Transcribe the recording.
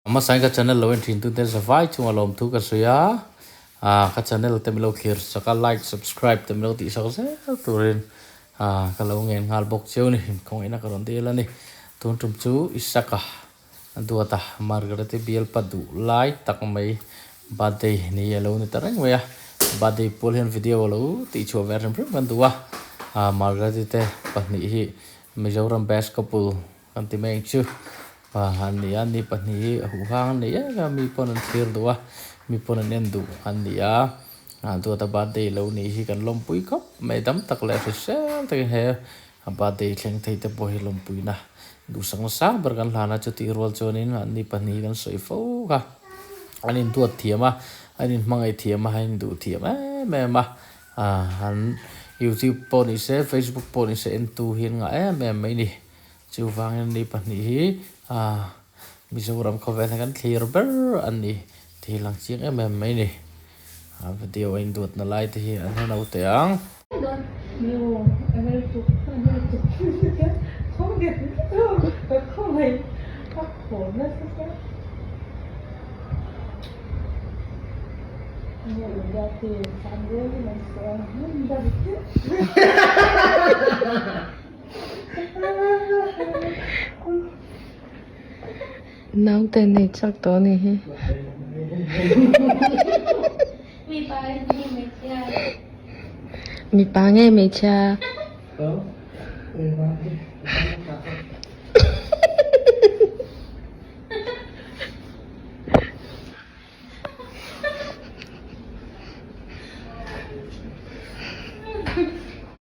Hmasain ka channel lo en thin tute zavai chunga lawmthu ka sawi a, ah ka channel te milo thlir sak a like subscribe te milo tih sak zel turin ah ka lo ngen nghal bawk cheu ni khawngaihna ka rawn dil a ni. Tun tum chu Isaka duata Margaret-i bialpa duh lai tak mai birthday ni a lo ni ta reng mai a, birthday pual hian video a lo tih chhuah ve hrim hrim kan duh a, ah Margaret-i te pahnih hi Mizoram best couple Kan ti mai ang chu. Pa an ni a, ni pahnih hi a huh hang an nei em a, mi pawn an thlir duh a, mi pawn an en duh an ni a. A duata birthday lo nih hi kan lawmpui khawp mai dam tak leh hrisel takin he a birthday thleng thei te pawh hi lawmpuina duhsakna sang ber kan hlan a, chutih rual chuanin an ni pahnih hi kan sawi fo kha. An induat thiam a, an inhmangaih thiam a, an induh thiam em em a, an youtube pawh ni se facebook pawh ni se entu hi an ngah em em mai ni. Chuvangin ni pahnih hi Mizoram khawvel hian kan thlir ber a ni tih lang chiang em em mai ni. A video a induatna lai te hi an hre no teh ang. Naute nei chak tawh a nih hi. Mipa nge hmeichhia?